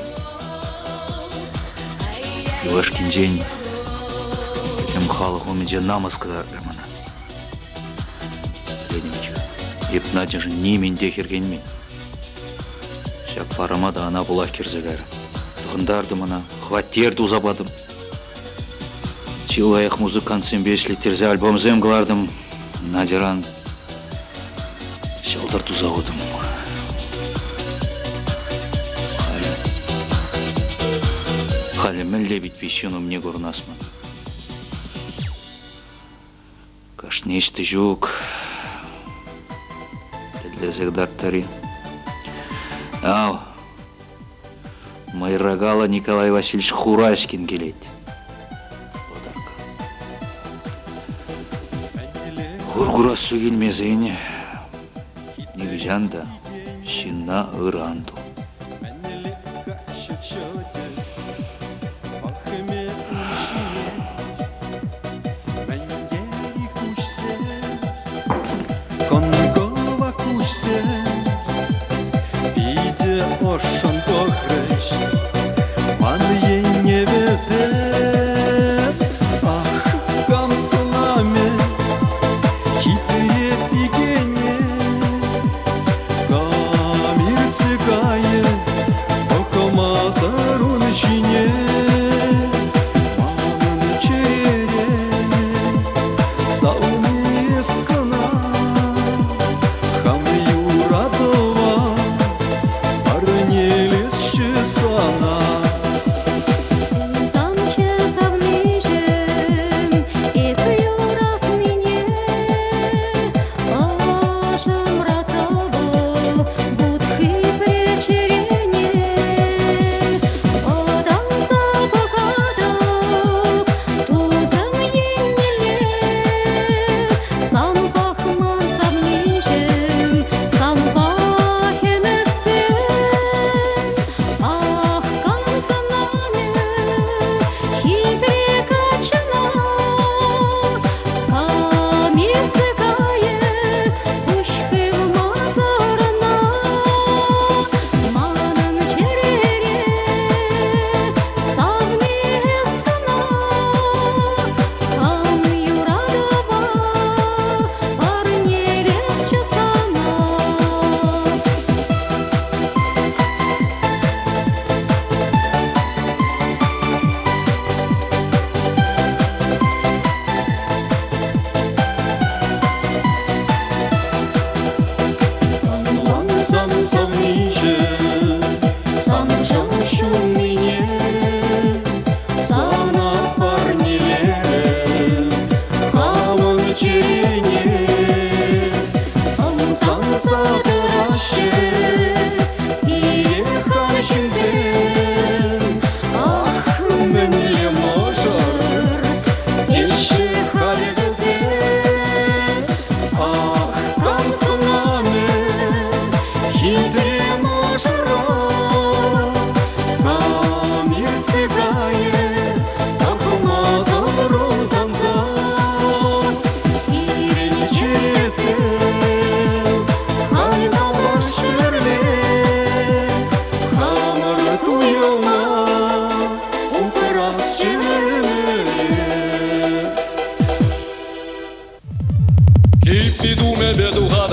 Speaker 3: Юлашкинчен пӗтӗм халӑх умӗнче намӑс кӑтартрӗ мана. Пӗлетӗн-ха, эп Надьӑшӑн нимӗн те хӗрхенмен. Ҫак парӑма та ӑна пулах кӗрсе кайрӑм. Тӑхӑнтартӑм ӑна, хваттер туса патӑм. Чи лайӑх музыкантсемпе ӗҫлеттерсе альбомсем кӑлартӑм. Надьӑран ҫӑлтӑр туса хутӑм. Халӗ, халӗ мӗнле питпе ҫын умне курӑнас ман? Кашни ӗҫ ҫук. Тӗллесе кӑтарттӑр-и? Ав, Мӑйракаллӑ Николай Васильевич Хураськин килет. Подарка. Хур курассу килмесен нихӑҫан та ҫынна ыран ту.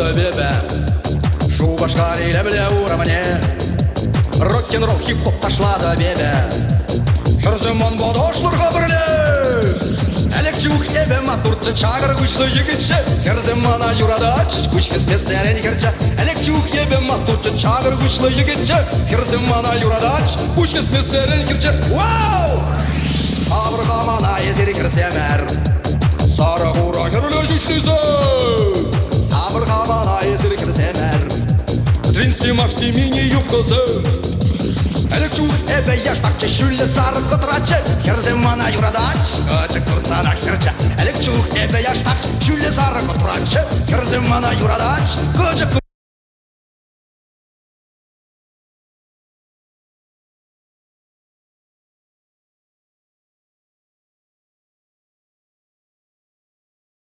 Speaker 1: ташлатӑп эпӗ. Шупашкар илемлӗ урамне. Рок-н-ролл, хип-хоп ташлатӑп эпӗ. Хӗрсем манпа ташлӑр-ха пӗрле. Ӗлӗк чух эпӗ маттурччӗ, чакӑр куҫлӑ йӗкӗтчӗ. Хӗрсем мана юрататчӗҫ, куҫ хӗсмесерен хӗрчӗ. Ӗлӗк чух эпӗ маттурччӗ, чакӑр куҫлӑ йӗкӗтчӗ. Хӗрсем мана юрататчӗҫ, куҫ хӗсмесерен хӗрчӗ. Вау! Савӑр-ха мана эсир хӗрсемӗр. Сарӑ хура хӗрлӗ ҫӳҫлисем. Савӑр-ха мана эсир хӗрсемӗр. Джинсы макси мини юбкӑсем. Ӗлӗк чух эпӗ яштакчӗ, ҫӳллӗ сарӑ кӑтраччӗ. Хӗрсем мана юрататчӗҫ, кӑчӑк туртсанах хӗрчӗ. Ӗлӗк чух эпӗ яштакчӗ, ҫӳллӗ сарӑ кӑтраччӗ. Хӗрсем мана юрататчӗҫ, кӑчӑк.